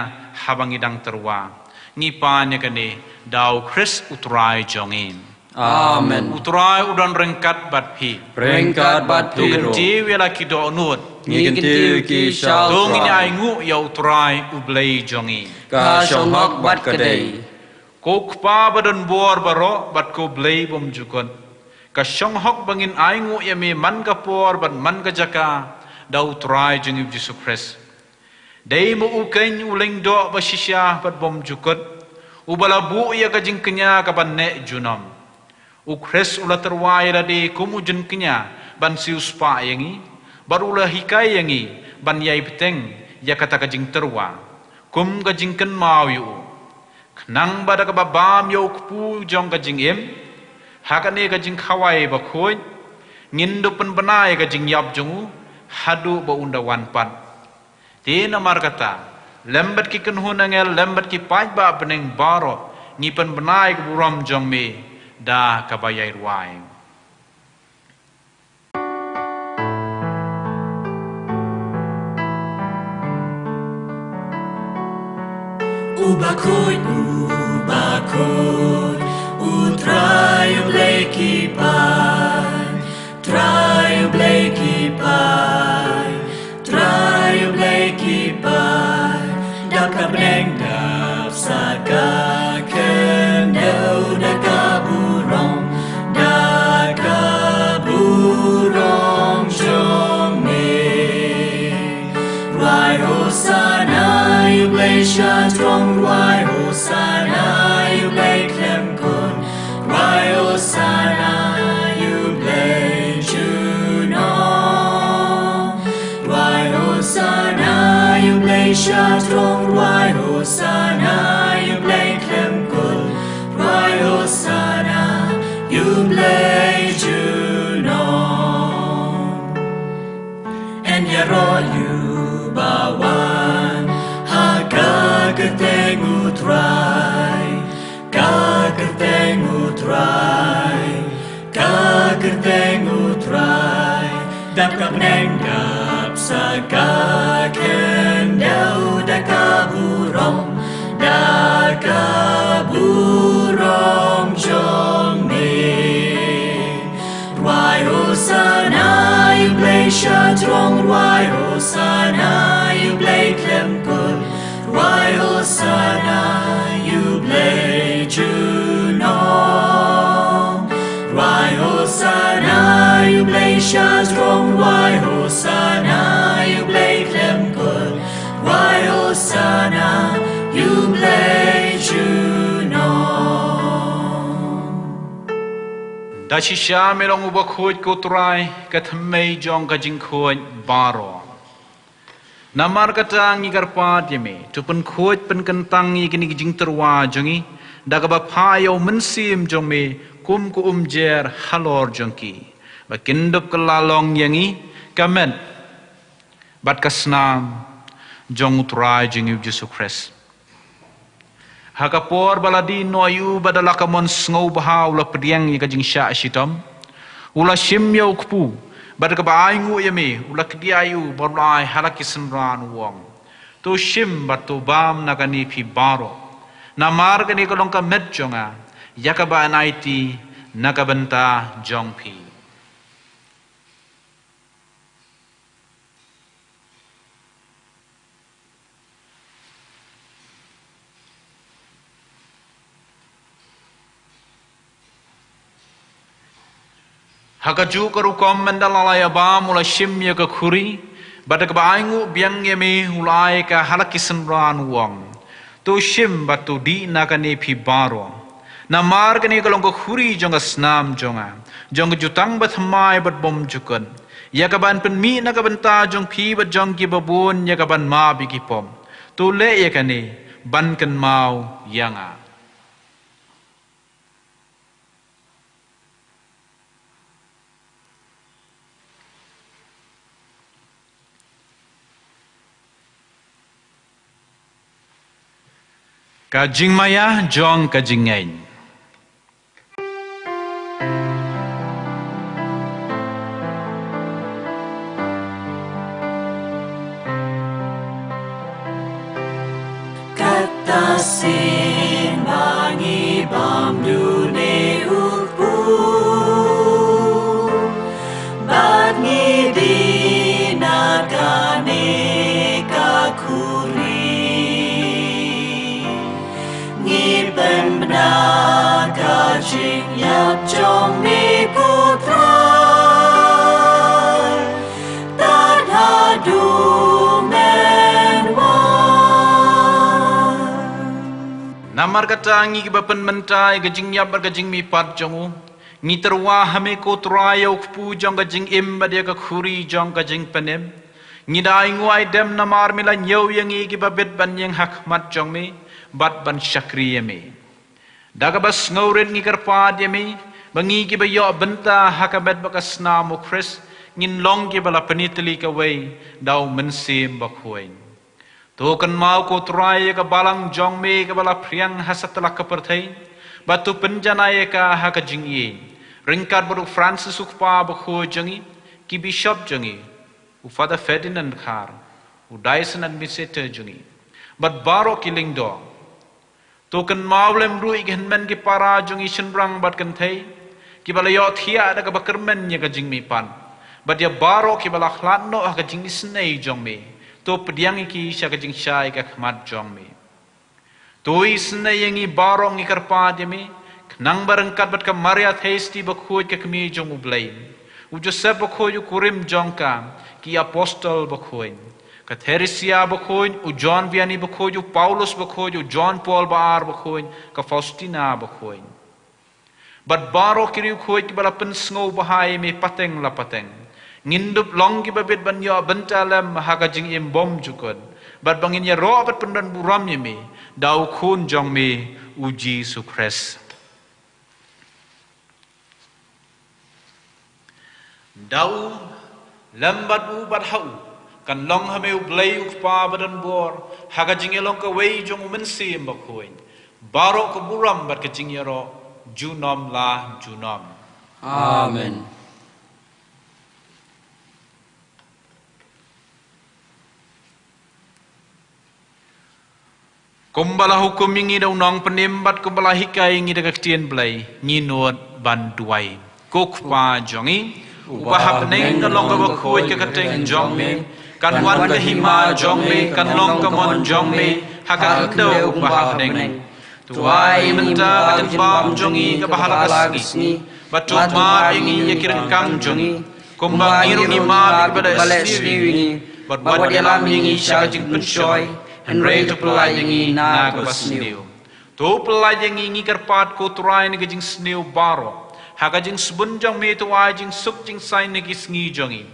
haba ngi dang tyrwa. Ngi pan ïa kane da u Khrist u Trai jong ngi. Amen. U Trai u don ryngkat bad phi. Ryngkat bad phi ruh. Kyntiew ïa la ki dohnud. Ngi kyntiew ïa ki sha u Trai. To ngin ainguh ïa u Trai u Blei jong ngi. Ka shong hok bad ka dei. Ko Kpa ba don bor baroh bad ko Blei bymjukut, ka shong hok ba ngin ainguh ïa me man ka por bad man ka jaka da u Trai jong ngi u Jisu Khrist. Dei ma u keiñ u lyngdoh ba shisha bad bymjukut, uba la buh ïa ka jingkñia kaba neh junom. U Khrist u la tyrwa ïa lade kum u jingkñia ban siewspah ïa ngi, bad u la hikai ïa ngi ban ïai bteng ïa kata ka jingtyrwa kum ka jingkynmaw ïa u. Khnang ba da kaba bam ïa u kpu jong ka jingim ha kane ka jingkhawai bakhuid, ngin da pynbna ïa ka jingïap jong u haduh ba un da wan pat. Te namar kata, lem bad ki kynhun angel, lem bad ki paidbah bneng baroh, ngi pynbna ïa ka burom jong me da kaba ïai rwai. U bakhuid, u bakhuid, u Trai u Blei ki paid, Trai u Blei ki paid, Trai u Blei ki paid. Dap ka bneng, dap sa ka khyndew, da ka burom, da ka burom jong me. Rwai Hosana ïa u Blei sha jrong, rwai Hosana ïa u Blei khlem kut, rwai Hosana ïa u Blei junom. Rwai Hosana ïa u Blei sha jrong, rwai Hosana ïa u Blei khlem kut, rwai Hosana ïa u Blei junom. Yn ïaroh ïa uba wan ha ka kyrteng u Trai, ka kyrteng u Trai, ka kyrteng u Trai. Dap ka bneng, dap sa ka khyndew, da ka burom, da ka burom jong me. Rwai Hosana ïa u Blei sha jrong, rwai Hosana ïa u Blei khlem kut, rwai Hosana ïa u Blei junom. Rwai Hosana ïa u Blei sha jrong, rwai Hosana ïa u Blei khlem kut, rwai Hosana ïa u Blei junom. Da shisha me long u bakhuid ko Trai, ka thymmei jong ka jingkhuid baroh. Namar kata ngi kyrpad ïa me, to pynkhuid pynkyntang ïa kine ki jingtyrwa jong ngi da kaba phah ïa u Mynsiem jong me kum ka umjer halor jong ki, ba kin dup kylla long ïa ngi ka met bad ka snam jong u Trai jong ngi u Jisu Khrist. Ha ka por ba la dih noh ïa u, bad da la ka mon sngewbha u la pdiang ïa ka jingshah shitom, u la shim ïa u kpu, bad kaba ainguh ïa me u la kdiah ïa u bad u la ai ha la ki synran, u ong: To shim bad to bam na kane phi baroh, namar kane ka long ka met jong nga, ïa kaba yn aiti na ka bynta jong phi. Ha kajuh ka rukom, ynda la ïa bam, u la shim ïa ka khuri, bad da kaba ainguh biang ïa me u la ai ka ha la ki synran, u ong: To shim bad to dih na kane phi baroh, namar kane ka long ka khuri jong ka snam jong nga, jong ka jutang bathymmai bad bymjukut, ïa kaban pynmih na ka bynta jong phi bad jong kiba bun, ïa kaban map ïa ki pop. To leh ïa kane ban kynmaw ïa nga. Ka jingmaïa jong ka jingngeit. Kata sien ba ngi bam dune u kpu, bad ngi die na kane ka khuri. Ngi pynbna ka jingïap jong me ko Trai, tad haduh men wan. Namar kata ngi kiba pynmynta ïa ka jingïap bad ka jingmihpat jong u, ngi tyrwa ha me ko Trai ïa u kpu jong ka jingim bad ïa ka khuri jong ka jingpynim. Ngi da ai nguh ai dem namar me la ñiew ïa ngi kiba bit ban ïeng ha khmat jong me bad ban shakri ïa me. Da kaba sngewrit ngi kyrpad ïa me ba ngi kiba ïoh bynta ha ka met bad ka snam u Khrist ngin long kiba la pynïatylli kawei da u Mynsiem Bakhuid. To kynmaw ko Trai ïa ka balang jong me kaba la phriang ha satlak ka pyrthei, bad to pynjanai ïa ka ha ka jingïeit, ryngkat bad u Francis u kpa bakhuid jong ngi, ki bishop jong ngi, u Father Ferdinand Khar, u diocesan administrator jong ngi, bad baroh ki lyngdoh. To kynmaw lem ruh ïa ki hynmen ki para jong ngi shynrang bad kynthei, kiba la ïohthiah da kaba kyrmen ïa ka jingmihpat, bad ïa baroh kiba la khlad noh ha ka jingisynei jong me. To pdiang ïa ki sha ka jingshai ka khmat jong me. To isynei ïa ngi baroh ngi kyrpad ïa me, khnang ba ryngkat bad ka Maria Theisotti bakhuid ka kmie jong u Blei, u Joseph bakhuid u kurim jong ka, ki apostol bakhuid, ka Theresia bakhuid, u John Vianney bakhuid, u Paulus bakhuid, u John Paul ba ar bakhuid, ka Faustina bakhuid, bad baroh ki riewkhuid kiba la pynsngewbha ïa me pateng la pateng, ngin dup long kiba bit ban ïoh bynta lem ha ka jingim bymjukut, bad ba ngin ïaroh bad pyndonburom ïa me da u Khun jong me, u Jisu Khrist. Da u, lem bad u, bad ha u, kan long ha me u Blei u Kpa badonbor, ha ka jingïalong kawei jong u Mynsiem Bakhuid, baroh ka burom bad ka jingïaroh junom la junom. Amen. Kumba la hukum ïa ngi da u Nongpynim bad kumba la hikai ïa ngi da ka ktien Blei, ngin nud ban duwai. Ko Kpa jong ngi, uba ha bneng, kan long kaba khuid ka kyrteng jong me, kan wan ka hima jong me, kan long ka mon jong me ha ka khyndew uba ha bneng. To ai mynta ka jingbam jong ngi kaba ha la ka sngi, bad to map ïa ngi ïa ki ryngkang jong ngi, kumba ngi ruh ngi map ïa kiba leh sniew ïa ngi, bad wat ïalam ïa ngi sha ka jingpynshoi, hynrei to pyllait ïa ngi na kaba sniew. To pyllait ïa ngi, ngi kyrpad ko Trai, na ka jingsniew baroh, ha ka jingsbun jong me to ai jingsuk jingsaiñ na ki sngi jong ngi,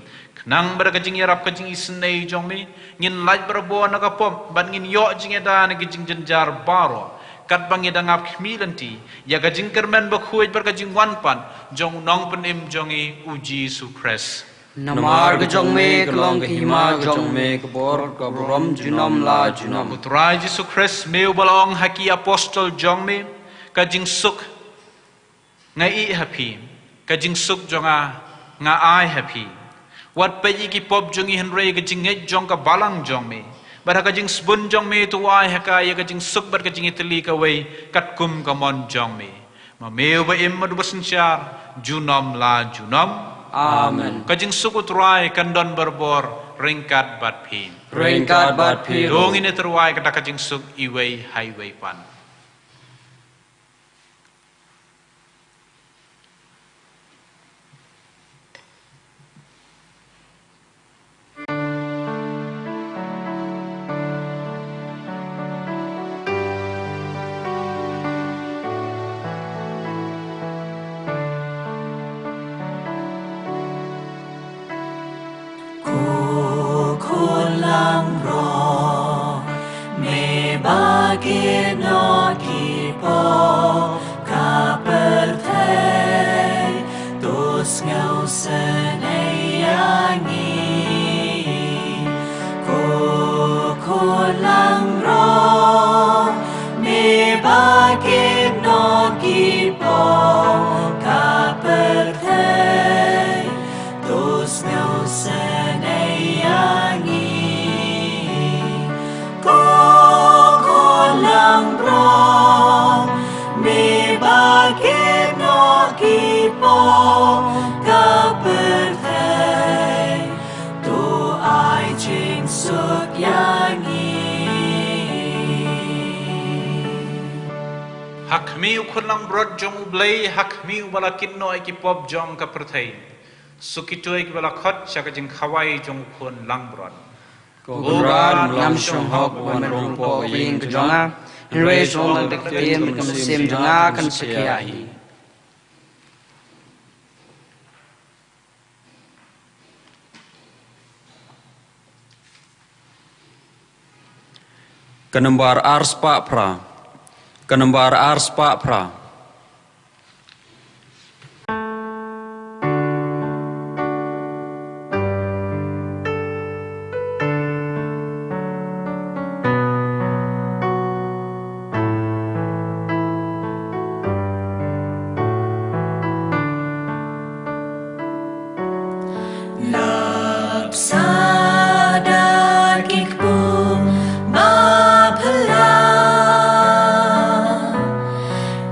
khnang ba da ka jingïarap ka jingisynei jong me ngin lait barabor na ka pop bad ngin ïoh jingïada na ki jingjynjar baroh, katba ngi dang ap khmih lynti ïa ka jingkyrmen bakhuid bad ka jingwan pat jong u Nongpynim jong ngi u Jisu Khrist. Namar ka jong me ka long ka hima, ka jong me ka bor, ka burom junom la junom. Ko Trai Jisu Khrist, me uba la ong ha ki apostol jong me, ka jingsuk nga ïeh ha phi, ka jingsuk jong nga nga ai ha phi. Wat peit ïa ki pop jong ngi, hynrei ka jingngeit jong ka balang jong me, bad ha ka jingsbun jong me to ai ha ka ïa ka jingsuk bad ka jingïatylli kawei katkum ka mon jong me. Ma me uba im bad uba synshar junom la junom. Amen. Ka jingsuk u Trai kan don barabor ryngkat bad phi. Ryngkat bad phi ruh. To ngin ïatyrwa ïa kata ka jingsuk iwei ha iwei pat. Ko Khun langbrot, me ba kynnoh Ba kit noh ki pop ka pyrthei, to sngewsynei ïa ngi. Ko Khun langbrot, me ba kit noh ki pop ka pyrthei, to ai jingsuk ïa ngi. Ha khmih u Khun langbrot jong U Blei, ha khmih uba la kit noh ïa ki pop jong ka pyrthei. Suk kito kiba la khot sha ka jingkhawai jong u Khun langbrot. Ko Kynrad, ngam shong hok ban rung hapoh ka ïing ka jong nga, hynrei shu ong da ka ktien bad ka mynsiem jong nga kan shakri ïa hi. Ka nombar ar spah phra. Ka nombar ar spah phra. Lap sa da ki kpu ba phylla,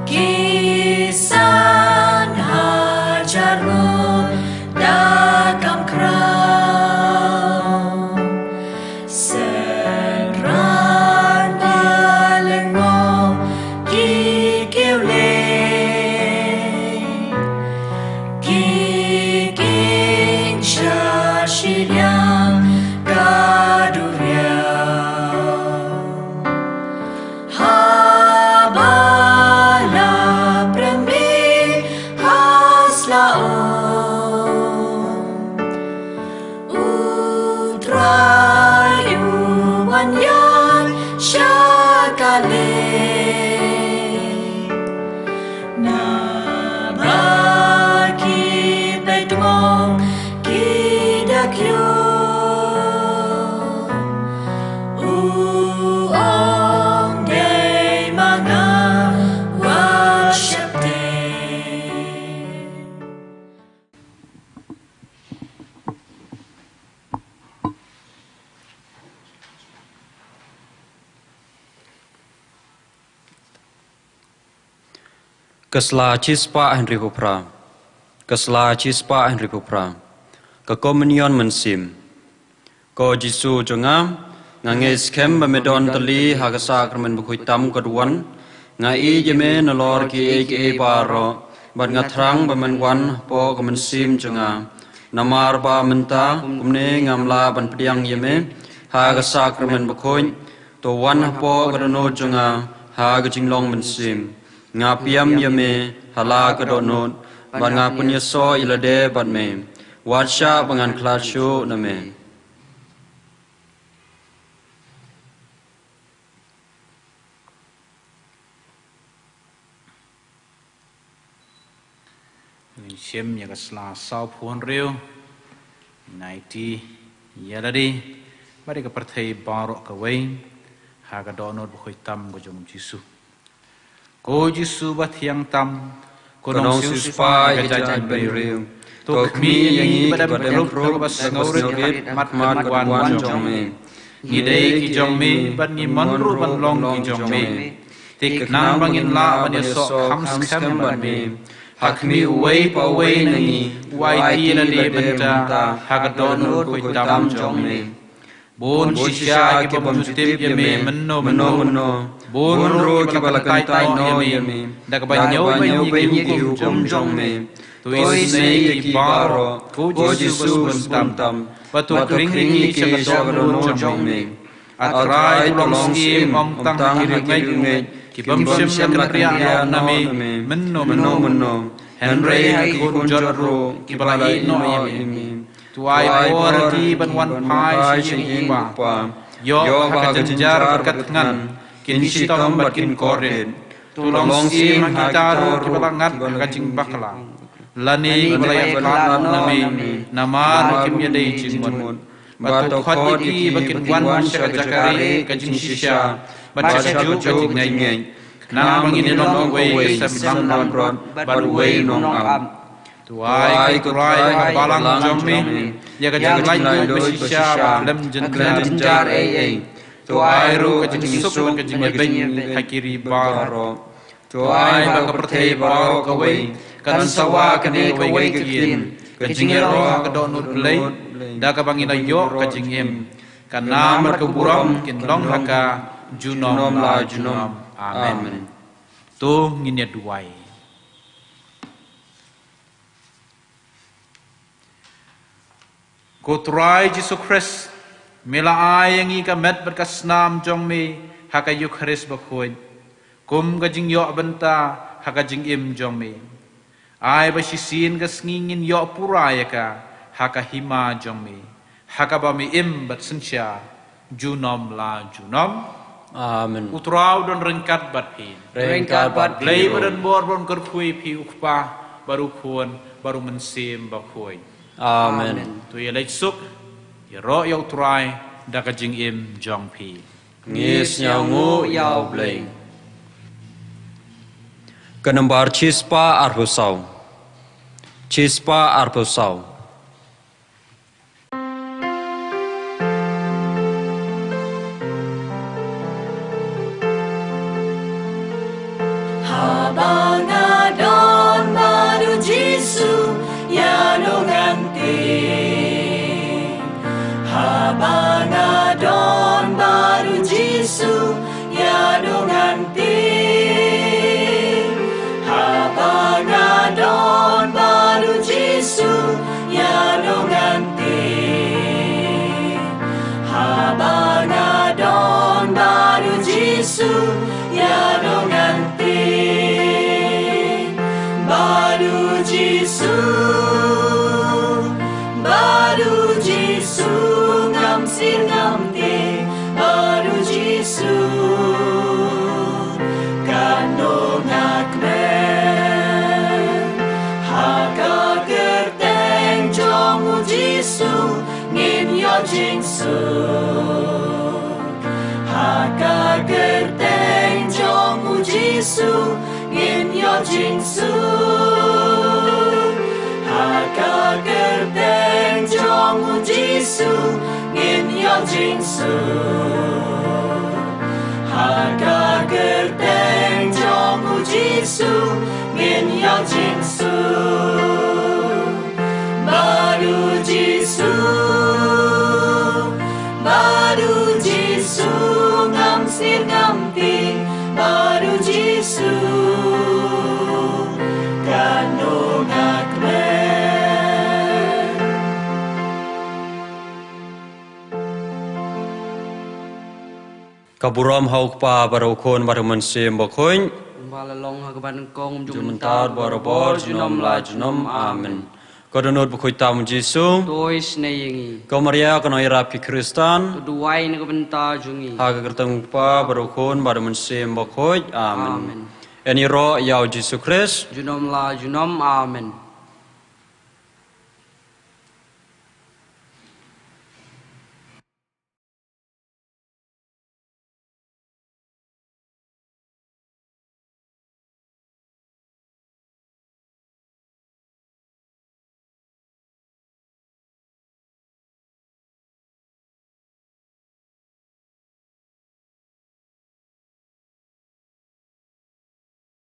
ki san hajar ngut da kam khraw. Synran ba lyngngoh ki kiew lei, ki king sha shiliang ka duriaw. Haba la prem bit ha sla um, U Trai u wan ïaid sha ka lei. Naba ki peit mo ki da kiew, u ong, dei ma nga, wat sheptieng. Ka sla chispah hynriewphew phra. Ka sla chispah hynriewphew phra. Ka Komunion Mynsiem. Ko Jisu jong nga, nga ngeit skhem ba me don tylli ha ka Sakramen Bakhuid Tam ka duwan. Nga ïeit ïa me nalor kiei kiei baroh, bad nga thrang ba men wan hapoh ka mynsiem jong nga. Namar ba mynta kumne ngam lah ban pdiang ïa me ha ka Sakramen Bakhuid, to wan hapoh ka dohnud jong nga ha ka jinglong mynsiem. Nga pdiang ïa me ha la ka dohnud, bad nga pynïasoh ïa lade bad me. Wat shah ba ngan khlad shuh na me. Ngin shim ïa ka sla sawphew hynriew. Ngin aiti ïa lade bad ïa ka pyrthei baroh kawei ha ka dohnud bakhuid tam ka jong u Jisu. Ko Jisu ba thiang tam, ko nongsiewspah ïa ka jaitbynriew, to khmih ïa ngi kiba dem khrup, kiba sngewrit ha khmat ka duwan jong me. Ngi dei ki jong me bad ngi mon ruh ban long ki jong me. Te khnang ba ngin lah ban ïasoh kham skhem bad me, ha khmih uwei pa uwei na ngi, u aiti ïa lade mynta ha ka dohnud bakhuid tam jong me. Bun shisha ki bym ju tip ïa me mynno mynno. Bun ruh kiba la kyntait noh ïa me da kaba ñiew beiñ ïa ki hukum jong me. To isynei ïa ki baroh, ko Jisu ba sngewtam, bad to khring ïa ki sha ka dohnud jong me. A Trai, to long syiem ym tang ha ki riewngeit ki bym shym la kynriah noh na me mynno mynno, hynrei ha ki khun jot ruh kiba la ïehnoh ïa me. To ai por ha ki ban wan phai sha ïing i Kpa, ïoh ba ha ka jynjar bad ka thngan kin shitom bad kin kordit. To long syiem ha kita ruh kiba la ngat ha ka jingbakla, lane kiba la ïaid palat na me namar kim ïadei jingmut. Bad to khot ïa ki ba kin wan sha ka jaka rieh ka jingshisha bad sha kajuh ka jingngeit. Khnang ba ngin ïa long uwei ka sem langbrot bad uwei u nongap. To ai ko Trai ha balang jong me ïa ka jinglait luid ba shisha ha khlem jynjar ei ei. To ai ruh ka jingsuk bad ka jingïabeiñ ha ki ri baroh. To ai ba ka pyrthei baroh kawei kan sawa kane kawei ka ktien, ka jingïaroh ha ka dohnud Blei, da kaba ngin ïoh ka jingim. Ka nam bad ka burom kin long ha ka junom la junom. Amen. To ngin ïa duwai. Ko Trai Jisu Khrist, me la ai ïa ngi ka met bad ka snam jong me ha ka Eukharist bakhuid, kum ka jingïoh bynta ha ka jingim jong me. Ai ba shisien ka sngi ngin ïoh pura ïa ka ha ka hima jong me, ha kaba me im bad synshar junom la junom. Amen. U Trai u don ryngkat bad phi. Ryngkat bad phi ruh. Blei ba don bor ba un kyrkhu ïa phi, u Kpa bad u Khun bad u Mynsiem Bakhuid. Amen. To ïa leit suk, ïaroh ïa u Trai da ka jingim jong phi. Ngi sngewnguh ïa u Blei. Ka nombar shispah arphew saw. Shispah arphew saw. Haba nga don bad u Jisu ïa nongkynti. Haba nga don bad u Jisu ïa nongkynti. Haba nga don bad u Jisu ïa nongkynti. Haba nga don bad u Jisu ïa nongkynti. Bad u Jisu, bad u Jisu ngam sir ngam tieng. Bad u Jisu kan ong nga kmen. Ha ka kyrteng jong u Jisu ngin ïoh jingsuk. Ha ka kyrteng jong u Jisu ngin ïoh jingsuk. Ha ka kyrteng jong u Jisu ngin ïoh jingsuk. Ha ka kyrteng jong u Jisu ngin ïoh jingsuk. Bad u Jisu, bad u Jisu ngam sir ngam tieng. Bad u Jisu kan ong nga kmen. Ka burom ha u Kpa bad u Khun bad u Mynsiem Bakhuid. Kumba la long ha kaba nyngkong, jong mynta, barabor, junom la junom. Amen. Ko dohnud bakhuid tam u Jisu, to isynei ïa ngi. Ko Maria ka nongïarap ki Khristan, to duwai na ka bynta jong ngi. Ha ka kyrteng u Kpa bad u Khun bad u Mynsiem Bakhuid. Amen. Amen. Ngin ïaroh ïa u Jisu Khrist. Junom la junom. Amen.